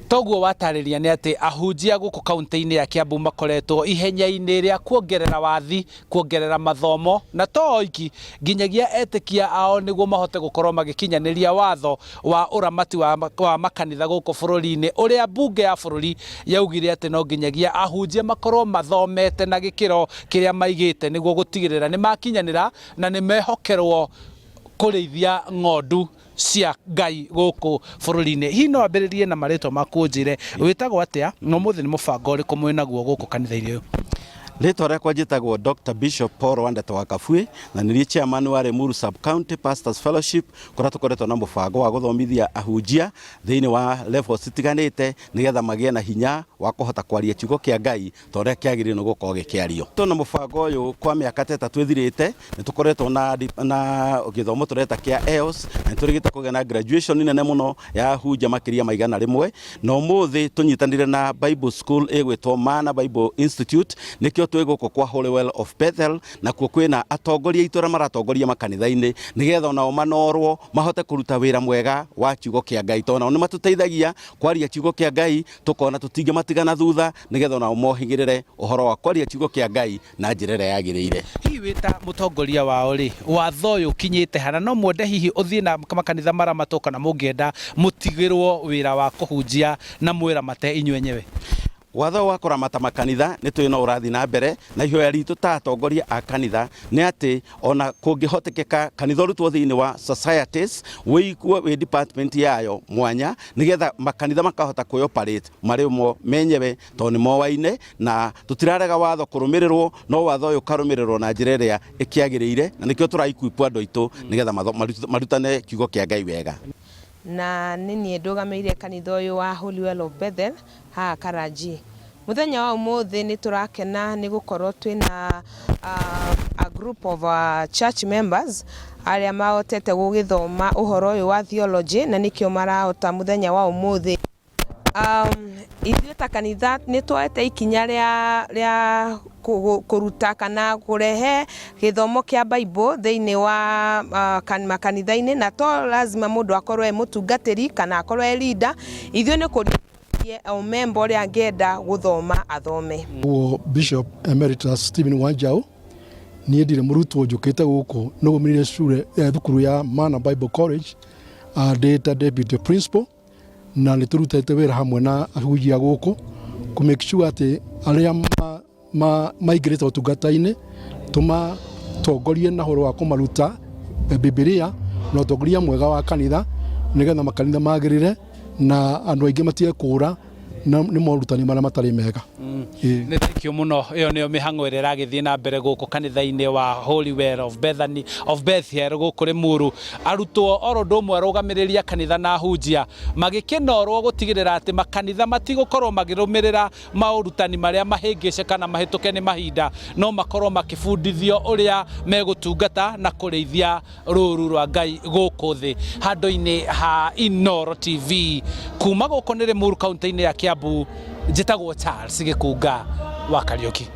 Toguo watarĩria nĩ atĩ ahunjia gũkũ kaunti-inĩ ya Kiambu makoretwo ihenya-inĩ rĩa kuongerera wathi, kuongerera mathomo na to oiki nginyagia etĩkia ao nĩguo mahote gũkorwo magĩkinyanĩria watho wa ũramati wa, wa makanitha gũkũ bũrũri-inĩ ũrĩa mbunge ya bũrũri yaugire atĩ no nginyagia ahunjia makorwo mathomete na gĩkĩro kĩrĩa maigĩte nĩguo gũtigĩrĩra nĩ makinyanĩra na nĩ mehokerwo kũrĩithia ng'ondu cia Ngai gũkũ bũrũri-inĩ. Hihi no ambĩrĩrie na marĩtwa maku ũnjĩre wĩtagwo atĩa na ũmũthĩ nĩ mũbango ũrĩkũ mwĩ naguo gũkũ kanitha-inĩ ũyũ? Rĩtwa rĩakwa njĩtagwo Dr. Bishop Paul Wandete wa Kabui na nĩ niĩ chairman wa Limuru Sub County Pastors Fellowship kũrĩa tũkoretwo na mũbango wa gũthomithia ahunjia thĩinĩ wa levels citiganĩte nĩgetha magĩe na hinya wa kũhota kwaria kiugo kĩa Ngai ta ũrĩa kĩagĩrĩire nĩ gũkorwo gĩkĩario. Twĩna mũbango ũyũ kwa mĩaka ta ĩtatũ ĩthirĩte, nĩ tũkoretwo na, na gĩthomo tũreta kĩa EOS, na nĩ tũrĩgĩte kũgĩa na graduation nene mũno ya ahunjia makĩria ma 100, na ũmũthĩ tũnyitanĩire na Bible School ĩgwĩtwo Mana Bible Institute, nĩkĩo twĩ gũkũ kwa Holy Well of Bethel, nakuo kwĩna atongoria aitũ arĩa maratongoria makanitha-inĩ, nĩgetha onao manorwo mahote kũruta wĩra mwega wa kiugo kĩa Ngai, tondũ nao nĩ matũteithagia kwaria kiugo kĩa Ngai, tũkona tũtingĩmatigana thutha nĩgetha onao mohĩgĩrĩre ũhoro wa kwaria kiugo kĩa Ngai na njĩra ĩrĩa yagĩrĩire. Hihi wĩ ta mũtongoria wao rĩ, watho ũyũ ũkinyĩte ha? Na no mwende hihi ũthiĩ na makanitha maramatwo kana mũngĩenda mũtigĩrwo wĩra wa kũhunjia na mwĩramate inyuĩ enyewe? Watho wa kũramata makanitha nĩ tũĩ no ũrathiĩ na mbere, na ihoya ritũ ta atongoria a kanitha nĩ atĩ ona kũngĩhotekeka kanitha ũrutwo thĩinĩ wa societies wĩiguo wĩ department yayo mwanya nĩgetha makanitha makahota kwĩ operate marĩ mo menyewe tondũ nĩ moaine na tũtirarega watho kũrũmĩrĩrwo no watho ũyũ ũkarũmĩrĩrwo na njĩra ĩrĩa ĩkĩagĩrĩire na nĩkĩo tũra equip andũ aitũ nĩgetha marutane kiugo kĩa Ngai wega. Na nĩ niĩ ndũgamĩrĩire kanitha ũyũ wa Holy Well of Bethel haha Karanji. Mũthenya wa ũmũthĩ nĩ tũrakena nĩ gũkorwo twĩna a group of church members arĩa mahotete gũgĩthoma ũhoro ũyũ wa theology na nĩkĩo marahota mũthenya wa ũmũthĩ. Ithuĩ ta kanitha nĩ tuoete ikinya rĩa rĩa kũruta kana kũrehe gĩthomo kĩa Bible thĩinĩ wa makanitha-inĩ na to lazima mũndũ akorwo e mũtungatĩri kana akorwo e leader, ithuĩ nĩ kũria o member ũrĩa angĩenda gũthoma athome. Guo Bishop Emeritus Stephen Wanjau niĩ ndirĩ mũrutwo njũkĩte gũkũ nĩgũmĩrire thukuru ya Mana Bible College ndĩ ta deputy principal na nĩ tũrutĩte wĩra hamwe na ahunjia gũkũ kũ make sure atĩ arĩa maingĩrĩte ũtungata-inĩ tũmatongorie na ũhoro wa kũmaruta Bibilia na ũtongoria mwega wa kanitha nĩgetha makanitha magĩrĩre na andũ aingĩ matige kũra na nĩ morutani marĩa matarĩ mega. Ĩĩ. Nĩ thank you mũno. Ĩyo nĩyo mĩhang'o ĩrĩa ĩragĩthiĩ na mbere gũkũ kanitha-inĩ wa Holy Well of Bethany of Bethel gũkũ Limuru. Arutwo oro ũndũ ũmwe arũgamĩrĩri a kanitha na ahunjia magĩkĩnorwo gũtigĩrĩra atĩ makanitha matigũkorwo makĩrũmĩrĩra maũrutani marĩa mahĩngĩce kana mahĩtũke nĩ mahinda, no makorwo makĩbundithio ũrĩa megũtungata na kũrĩithia rũru rwa Ngai gũkũ thĩ. Handũ-inĩ ha Inooro TV kuma gũkũ nĩ Limuru kaunti-inĩ ya Kiambu, njĩtagwo Charles Gĩkunga wa Kariũki.